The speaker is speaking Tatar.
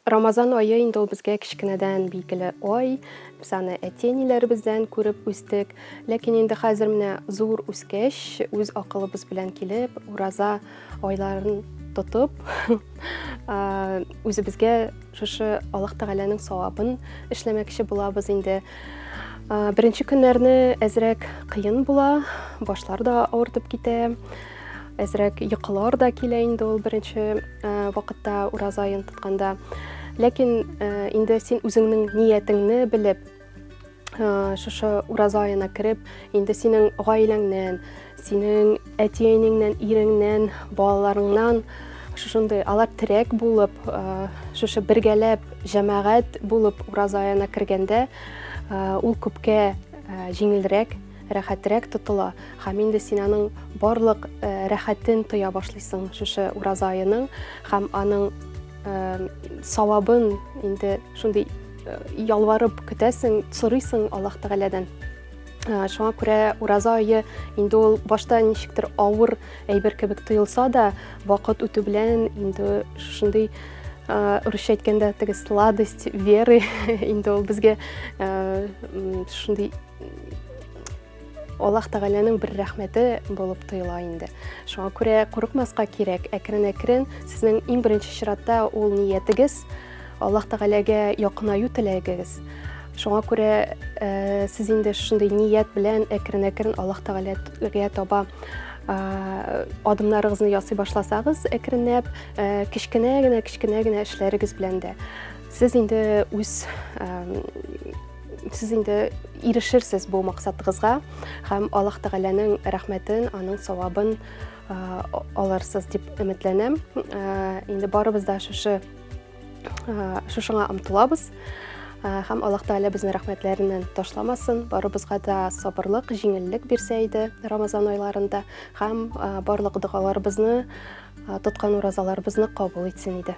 Рамазан ае инде ул безгә кечкенәдән билгеле ай. Без аны әти-әниләребездән күреп үстек. Ләкин инде хәзер менә зур үскәч, үз акылыбыз белән килеп, ураза айларын тотып, үзебезгә шушы Аллаһ Тәгаләнең савабын эшләмәкче булабыз инде. Беренче көннәрне әзрәк кыен була, башлар да авыртып китә, әзрәк йокылар да килә инде ул беренче вакытта ураза аен тотканда. Ләкин инде син үзеңнең ниятеңне белеп, шушы ураза аена кереп, инде синең гаиләңнән, синең әти-әниңнән, иреңнән, балаларыңнан шушындый алар терәк булып, шушы бергәләп җәмәгать булып ураза аена кергәндә, ул күпкә җиңелрәк, рәхәтрәк тотыла һәм инде син аның барлык рәхәтен тоя башлыйсың шушы ураза аеның һәм аның савабын инде шундый ялварып көтәсең, сорыйсың Аллаһ Тәгаләдән. Шуңа күрә ураза ае инде ул башта ничектер авыр әйбер кебек тоелса да, вакыт үтү белән инде шушындый русча әйткәндә теге сладость веры инде ул безгә шушындый Аллаһ Тәгаләнең бер рәхмәте булып тоела инде. Шуңа күрә курыкмаска кирәк. Әкрен-әкрен сезнең иң беренче чиратта ул ниятегез, Аллаһ Тәгаләгә якынаю теләгегез. Шуңа күрә э, сез инде шундый ният белән әкрен-әкрен Аллаһ Тәгаләгә таба э, адымнарыгызны ясый башласагыз, әкренләп, э, кечкенә генә, кечкенә генә эшләрегез белән дә сез инде үз сез инде ирешерсез бу максатыгызга һәм Аллаһ Тәгаләнең рәхмәтен, аның савабын алырсыз дип өметләнәм. Инде барыбыз да шушы шушыңа омтылабыз. Һәм Аллаһ Тәгалә безне рәхмәтләреннән ташламасын, барыбызга да сабырлык, җиңеллек бирсә иде Рамазан айларында һәм барлык догаларыбызны, тоткан уразаларыбызны кабул итсен иде.